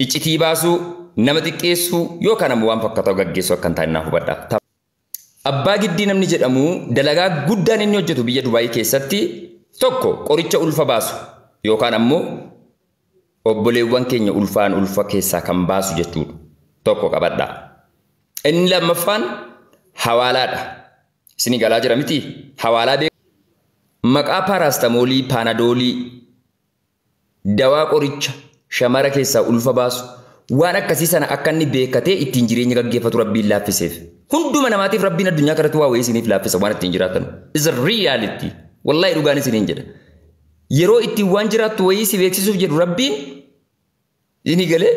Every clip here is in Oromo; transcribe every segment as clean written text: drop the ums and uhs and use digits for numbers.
iccitii baasuu, nama xiqqeessuu yookaan ammoo waan fakkaatu gaggeessuu akka hin taane naaf hubadhaa. Abbaa Giddii namni jedhamu dalagaa guddaan inni hojjetu biyya Dubaayii keessatti tokko qoricha ulfa baasu yookaan ammoo obboleewwan keenya ulfaan ulfa keessaa kan baasu jechuudha. Tokko qabadhaa. Inni lammaffaan hawaalaadha. Isinii galaa jira miti? Hawaalaa beeku. Maqaa paaraastamoolii, paanadoolii, dawaa qoricha shamara keessaa ulfa baasu waan akkasii sana akka inni beekatee ittiin jireenya gaggeeffatu Rabbiin laaffiseef. Hunduma namaatiif Rabbiin addunyaa kanatti waa wayii isiniif laaffisa waan ittiin jiraatan. Is a reality. Wallaahi dhugaan isiniin jedha. Yeroo ittiin waan jiraattu wayii si beeksisuuf jedhu Rabbiin isinii galee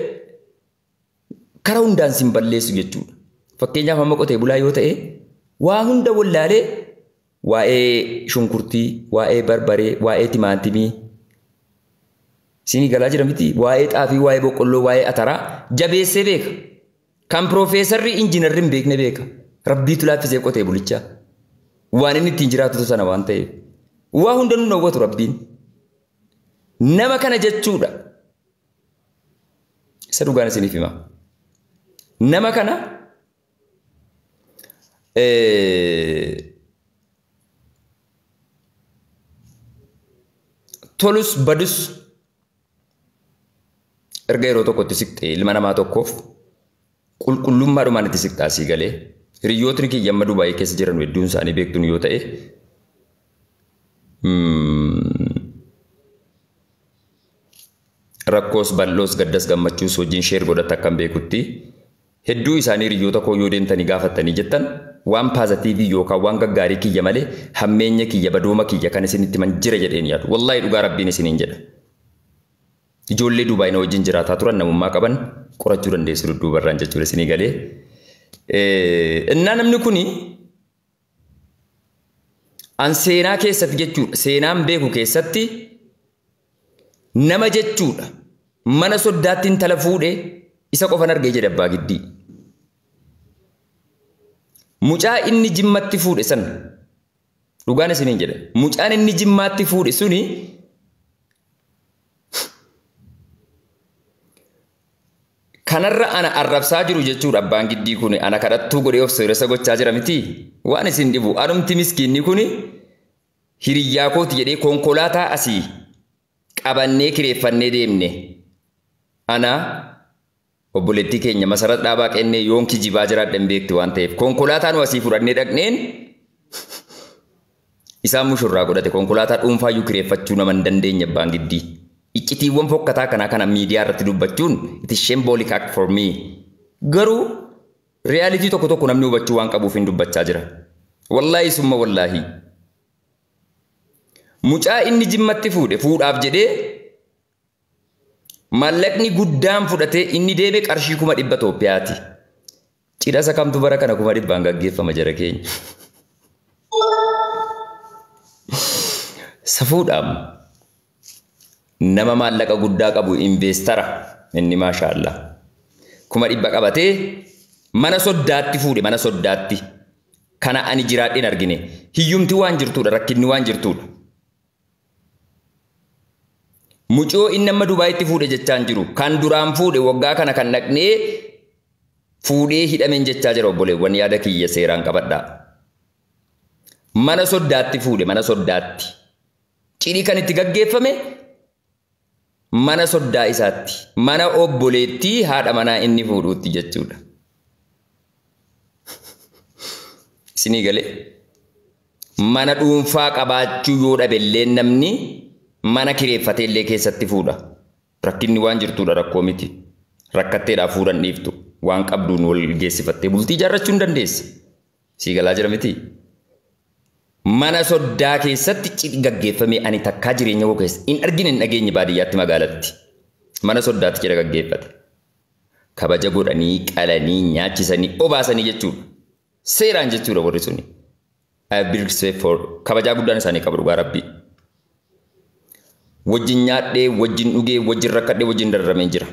karaa hundaan sin balleessu jechuudha. Fakkeenyaaf amma qotee bulaa yoo ta'e waa hunda wallaalee waa'ee shunkurtii, waa'ee barbaree, waa'ee timaatimii isinii galaa jira miti, waa'ee xaafii, waa'ee boqqolloo, waa'ee ataraa jabeessee beeka. Kan piroofeesarri injiinarri hin beekne beeka. Rabbiitu laaffisee qotee bulichaa. Waan inni ittiin jiraatutu sana waan ta'eef. Waa hunda nu hawwatu Rabbiin. Nama kana jechuudha. Isa dhugaan isiniif hima. Nama kana tolus badus erga yeroo tokkotti siqxee ilma namaa tokkoof qulqullummaadhumaan itti siqxaa sii galee hiriyootni kiyya amma Dubaayii keessa jiran hedduun isaanii beektuun yoo ta'e rakkoos bal'oos gaddas gammachuus wajjin sheer godhata akkan beekutti hedduu isaanii hiriyoota koo yoo deemtanii gaafattanii jettan waan paazatiivii yookaan waan gaggaarii kiyya malee hammeenya kiyya badooma kiyya kan isinitti man jira jedheen yaadu. Wallaahi dhugaa Rabbiin isiniin jedha. Ijoollee Dubaayii na wajjin jiraataa turan namummaa qaban qorachuu dandeessu dudduubarraan jechuudha isinii galee. Innaa namni kuni an seenaa keessatti jechuudha seenaan beeku keessatti nama jechuudha mana soddaatti intala fuudhee isa qofan argee jedhe Abbaa Giddii. Mucaa inni Jimmatti fuudhe san dhugaan isiniin jedha. Mucaan inni Jimmaatti fuudhe suni kanarra ana arrabsaa jiru jechuudha Abbaan Giddii kun ana kadhattuu godhee of sooressa gochaa jira miti. Waan isin dhibu anumti miskiinni kun hiriyyaa kooti jedhee konkolaataa asii qabannee kireeffannee deemne. Ana obboleettii keenya Masarat Dhaabaa qennee yoon kijibaa jiraadha hin beekti waan ta'eef konkolaataa nu asii fudhannee dhaqneen isaan mushurraa godhate konkolaataa dhuunfaayyuu kireeffachuu nama hin dandeenye Abbaan Giddii. Iccitiiwwan fokkataa kanaa kana miidiyaa irratti dubbachuun it is symbolic act for me. Garuu realitii tokko tokko namni hubachuu waan qabuuf hin dubbachaa jira. Wallaahi summa wallaahi. Mucaa inni Jimmatti fuudhe fuudhaaf jedhee maallaqni guddaan fudhatee inni deeme qarshii 100,000 Itoophiyaati. Cidha isa kamtu bara kana 100,000 gaggeeffama jara keenya. Safuudhaam nama maallaqa guddaa qabu investara inni maashaallah. 100,000 qabatee mana soddaatti fuudhe mana soddaatti. Kana ani jiraadheen argine. Hiyyumti waan jirtuudha rakkinni waan jirtuudha. Mucoo inni amma Dubaayitti fuudhe jechaa jiru. Kan duraan fuudhe waggaa kana kan dhaqnee fuudhee hidhameen jechaa jira obboleewwan yaada kiyya seeraan qabadhaa. Mana soddaatti fuudhe mana soddaatti. Cidhi kan itti gaggeeffame mana soddaa isaatti. Mana obboleettii haadha manaa inni fuudhuutti jechuudha. Isinii galee mana dhuunfaa qabaachuu yoo dhabellee namni mana kireeffatee illee keessatti fuudha. Rakkinni waan jirtuudha rakkoo miti. Rakkatteedhaa fuudhan dhiiftu. Waan qabduun wal geessifattee bultii ijaarrachuu hin dandeesse. Sii galaa jira miti. Mana soddaa keessatti cidhi gaggeeffamee ani takkaa jireenya koo keessa hin argine hin dhageenye baadiyyaatti magaalatti. Mana soddaatti cidha gaggeeffate. Kabaja godhanii qalanii nyaachisanii obaasanii jechuudha. Seeraan jechuudha warri suni. I have been respect for kabajaa guddaan isaanii qabu dhugaa Rabbii. Wajjin nyaadhee, wajjin dhugee, wajjin rakkadhee, wajjin dararamee jira.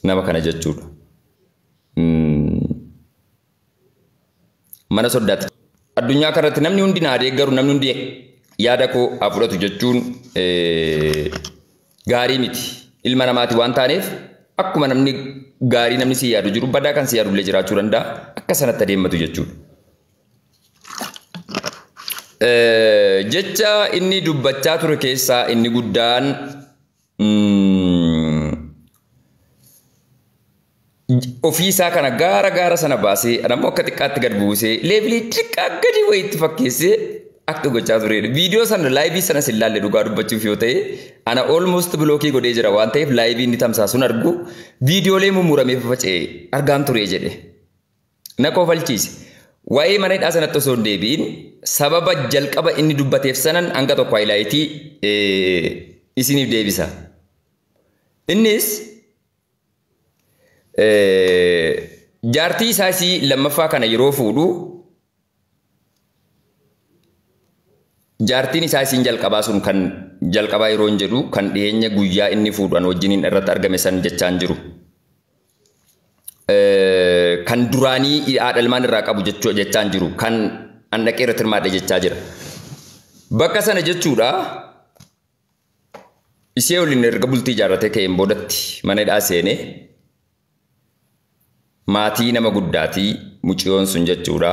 Nama kana jechuudha. Mana soddaatti. Addunyaa kanarratti namni hundi naa deeggaru, namni hundi yaada koo haa fudhatu jechuun gaarii miti. Ilma namaati waan taaneef Akkuma namni gaarii namni si yaadu jiru badaa kan si yaadu illee jiraachuu danda'a. Akka sanatti adeemmatu jechuudha. Jecha inni dubbachaa ture keessaa inni guddaan ofii isaa kana gaara gaara sana baasee ammoo akka xiqqaatti gad buusee leevilii xiqqaa gadi wayiitti fakkeessee akka gochaa turedha. Viidiyoo sana laayivii sana sin laalle dhugaa dubbachuuf yoo ta'e ana almost bilookii godhee jira waan ta'eef laayivii inni tamsaasuun argu viidiyoolee mummuramee faffaca'e argaan ture jedhe. Na kofalchiise. Waa'ee mana hidhaa sanatti osoo hin deebi'in sababa jalqaba inni dubbateef sanan hanga tokko haayilaayitii isiniif deebisa. Innis jaartii isaa isii lammaffaa kana yeroo fuudhu jaartiin isaa isiin jalqabaa sun kan jalqabaa yeroo hin jedhu kan dhiyeenya guyyaa inni fuudhan wajjiniin irratti argame san jechaan jiru. Kan duraanii haadha ilmaan irraa qabu jechaan jiru kan an dhaqee irratti hirmaadhe jechaa jira. Bakka sana jechuudha ishee waliin erga bultii ijaarratee ka'een boodatti mana hidhaa seenee maatii nama guddaatii muciyoon sun jechuudha.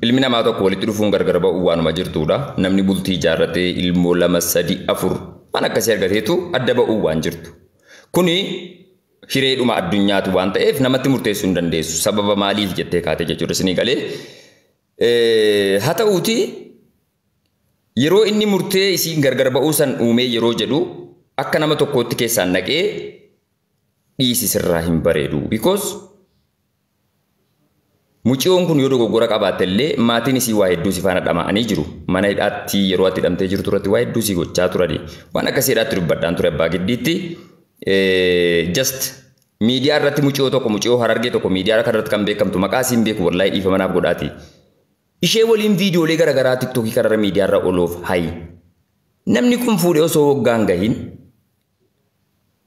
Ilmi namaa tokko walitti dhufuun gargar ba'uu waanuma jirtudha. Namni bultii ijaarratee ilmoo 2, 3, 4 waan akkasii argateetu adda ba'uu waan jirtu. Kuni hireedhuma addunyaatu waan ta'eef namatti murteessuu hin dandeessu. Sababa maaliif jettee kaatee jechuudha isinii galee. Haa ta'uuti yeroo inni murtee isiin gargar ba'uu san uumee yeroo jedhu akka nama tokkootti keessaan naqee dhiisi sirraa hin bareedu. Because muciyoon kun yoo dogoggora qabaatte illee maatiin isii waa hedduu si faana dhama'anii jiru. Mana hidhaatti yeroo ati hidhamtee jirtu irratti waa hedduu si gochaa turani. Waan akkasii hidhaatti dubbadhaan ture abbaa giddiitti. Just miidiyaa irratti muciyoo tokko muciyoo harargee tokko miidiyaa irratti kan beekamtu maqaa isiin beeku wallaahi dhiifama naaf godhaati. Ishee waliin viidiyoolee garaagaraa tiktookii kararra miidiyaa irra oloof hayi. Namni kun fuudhee osoo waggaan gahin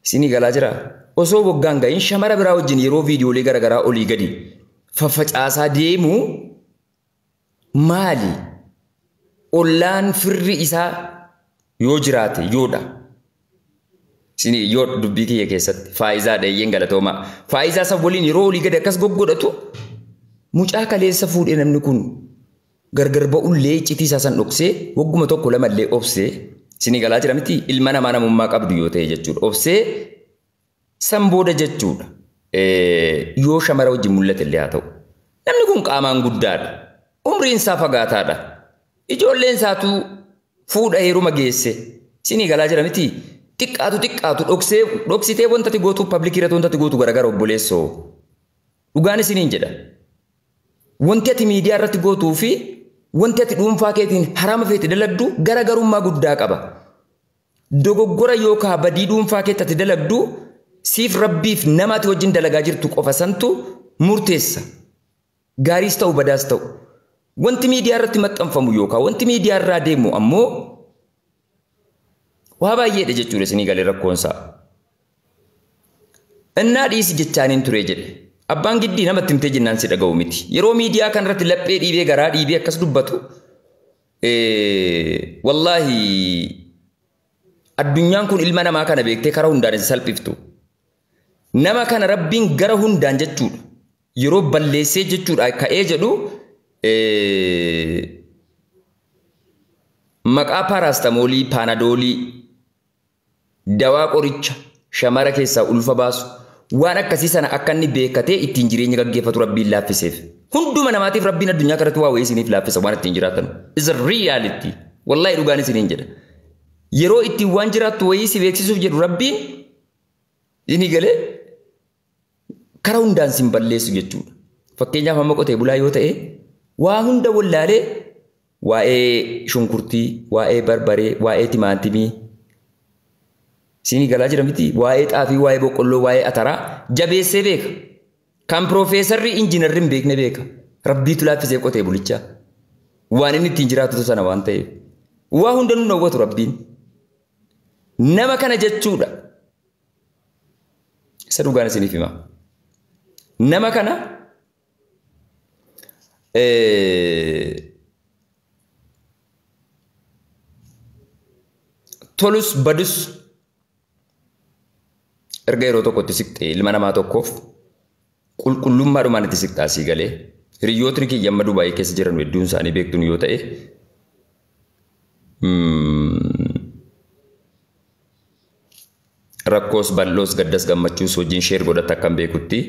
isinii galaa jira. Osoo waggaan gahin shamara biraa wajjin yeroo viidiyoolee garaagaraa olii gadi faffacaasaa deemu maali? Ollaan firri isaa yoo jiraate yoodha. Isinii yoo dubbii kiyya keessatti faayidaa dheeyyeen galatoomaa. Faayidaa isa waliin yeroo olii gadi akkas goggodhatu mucaa kaleessa fuudhee namni kun gargar ba'ullee iccitii isaa san dhoksee wagguma tokko lamallee obsee isinii galaa jira miti ilma namaa namummaa qabdu yoo ta'e jechuudha. Obsee san booda jechuudha. Yoo shamara wajjin mul'ate illee haa ta'u. Namni kun qaamaan guddaadha. Umriin isaa fagaataadha. Ijoolleen isaatu fuudha heeruma geesse. Isinii galaa jira miti xiqqaatu xiqqaatu dhoksitee wanta ati gootu paablikii irratti wanta ati gootu garagara obboleessoo. Dhugaan isiniin jedha. Wanti ati miidiyaa irratti gootuu fi wanti ati dhuunfaa keetiin harama feete dalagdu garagarummaa guddaa qaba. Dogoggora yookaan badii dhuunfaa keetti ati dalagdu siif rabbiif nama ati wajjin dalagaa jirtu qofa santu murteessa. Gaariis ta'u badaas ta'u. Wanti miidiyaa irratti maxxanfamu yookaan wanti miidiyaa irraa deemu ammoo waa baay'eedha jechuudha isinii galee rakkoonsaa. Innaa dhiisi jechaaniin ture jedhe. Abbaan giddii namatti himtee jennaan si dhaga'u miti. Yeroo miidiyaa kanarratti laphee dhiibee garaa dhiibee akkas dubbatu wallaahi addunyaan kun ilma namaa kana beektee karaa hundaan isa salphiftu. Nama kana rabbiin gara hundaan jechuudha. Yeroo balleessee jechuudha ka'ee jedhu maqaa paarastamoolii, paanadoolii, dawaa qoricha shamara keessaa ulfa baasu waan akkasii sana akka inni beekatee ittiin jireenya gaggeeffatu rabbiin laaffiseef. Hunduma namaatiif rabbiin addunyaa kanatti waa wayii isiniif laaffisa waan ittiin jiraatan. Is a reality. Wallaahi dhugaan isiniin jedha. Yeroo ittiin waan jiraattu wayii si beeksisuuf jedhu rabbiin inni galee karaa hundaan sin balleessu jechuudha. Fakkeenyaaf amma qotee bulaa yoo ta'e waa hunda wallaalee waa'ee shunkurtii, waa'ee barbaree, waa'ee timaatimii isinii galaa jira miti waa'ee xaafii, waa'ee boqqolloo, waa'ee ataraa jabeessee beeka. Kan piroofeesarri injiinarri hin beekne beeka. Rabbiitu laaffisee qotee bulichaa. Waan inni ittiin jiraatu sana waan ta'eef. Waa hunda nu hawwatu rabbiin. Nama kana jechuudha. Isa dhugaan isiniif hima. Nama kana tolus badus Erga yeroo tokkotti siqxee ilma namaa tokkoof qulqullummaadhumaan itti siqxaa sii galee hiriyootni kiyya amma Dubaayii keessa jiran hedduun isaanii beektuun yoo ta'e rakkoos bal'oos gaddas gammachuus wajjin sheer godhata akkan beekutti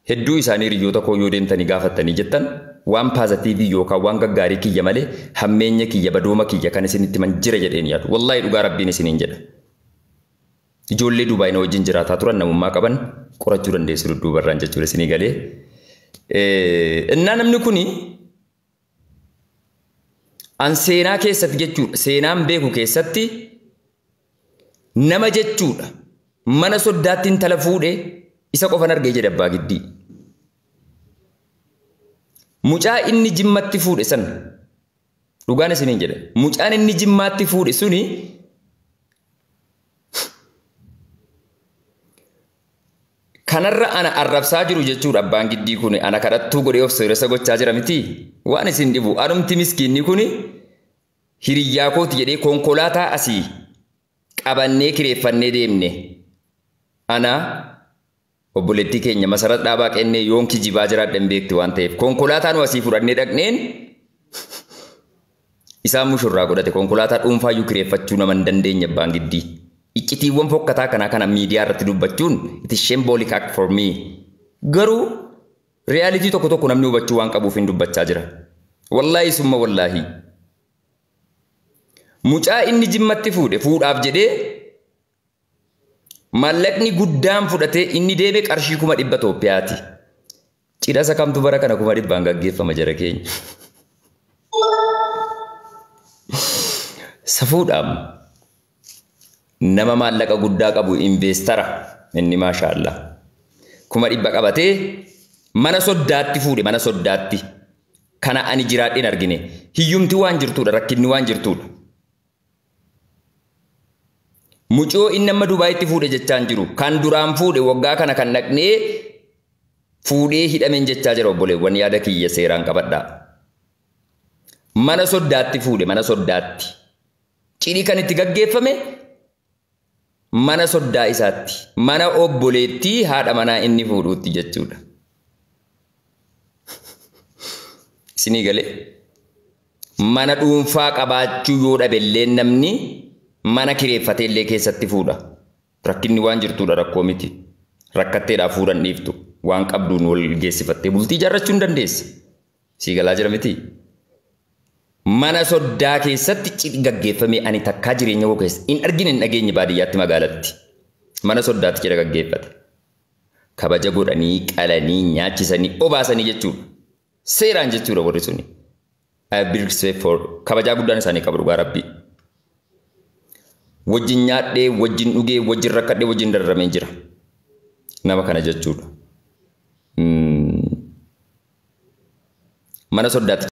hedduu isaanii hiriyoota koo yoo deemtanii gaafattanii jettan waan paazatiivii yookaan waan gaggaarii kiyya malee hammeenya kiyya badooma kiyya kan isinitti man jira jedheen yaadu. Wallaahi dhugaa rabbiin isiniin jedha. Ijoollee Dubaayii na wajjin jiraataa turan namummaa qaban qorachuu dandeessu dudduubarraan jechuudha isinii galee. Innaa namni kuni an seenaa keessatti jechuudha seenaan beeku keessatti nama jechuudha mana soddaatti intala fuudhee isa qofan argee jedhe abbaa giddii. Mucaa inni jimmatti fuudhe san dhugaan isiniin jedhe mucaan inni jimmaatti fuudhe suni kanarra ana arrabsaa jiru jechuudha abbaan giddii kun ana kadhattuu godhee of sooressa gochaa jira miti waan isin dhibu anumti miskiinni kun hiriyyaa kooti jedhee konkolaataa asii qabannee kireeffannee deemne ana obboleettii keenya Masarat Dhaabaa qennee yoon kijibaa jiraadha hin beekti waan ta'eef konkolaataa nu asii fudhannee dhaqneen isaan mushurraa godhate konkolaataa dhuunfaayyuu kireeffachuu nama hin dandeenye abbaan giddii. Iccitiiwwan fokkataa kanaa kana miidiyaa irratti dubbachuun it is symbolic act for me. Garuu reyaalitii tokko tokko namni hubachuu waan qabuuf hin dubbachaa jira. Wallaahi summa wallaahi. Mucaa inni jimmatti fuudhe fuudhaaf jedhee maallaqni guddaan fudhatee inni deeme qarshii 100,000 Itoophiyaati. Cidha isa kamtu bara kana 100,000 gaggeeffama jara keenya. Safuudhaam nama maallaqa guddaa qabu investara inni maashaallah 100,000 qabatee mana soddaatti fuudhe mana soddaatti kana ani jiraadheen argine hiyyumti waan jirtuudha rakkinni waan jirtuudha. Mucoo inni amma Dubaayitti fuudhe jechaan jiru kan duraan fuudhe waggaa kana kan dhaqnee fuudhee hidhameen jechaa jira obboleewwan yaada kiyya seeraan qabadhaa. Mana soddaatti fuudhe mana soddaatti cidhi kan itti gaggeeffame mana soddaa isaatti mana obboleettii haadha manaa inni fuudhuutti jechuudha. Isinii galee mana dhuunfaa qabaachuu yoo dhabellee namni mana kireeffatee illee keessatti fuudha. Rakkinni waan jirtuudha rakkoo miti. Rakkatteedhaa fuudhan dhiiftu waan qabduun wal geessifattee bultii ijaarrachuu hin dandeessa. Sii galaa jira miti. Mana soddaa keessatti cidhi gaggeeffame ani takkaa jireenya koo keessa hin argine hin dhageenye baadiyyaatti magaalatti. Mana soddaatti cidha gaggeeffate. Kabaja godhanii qalanii nyaachisanii obaasanii jechuudha. Seeraan jechuudha warri suni. I have big respect for kabajaa guddaan isaanii qabu dhugaa rabbii. Wajjin nyaadhee, wajjin dhugee, wajjin rakkadhee, wajjin dararamee jira. Nama kana jechuudha. Mana soddaatti.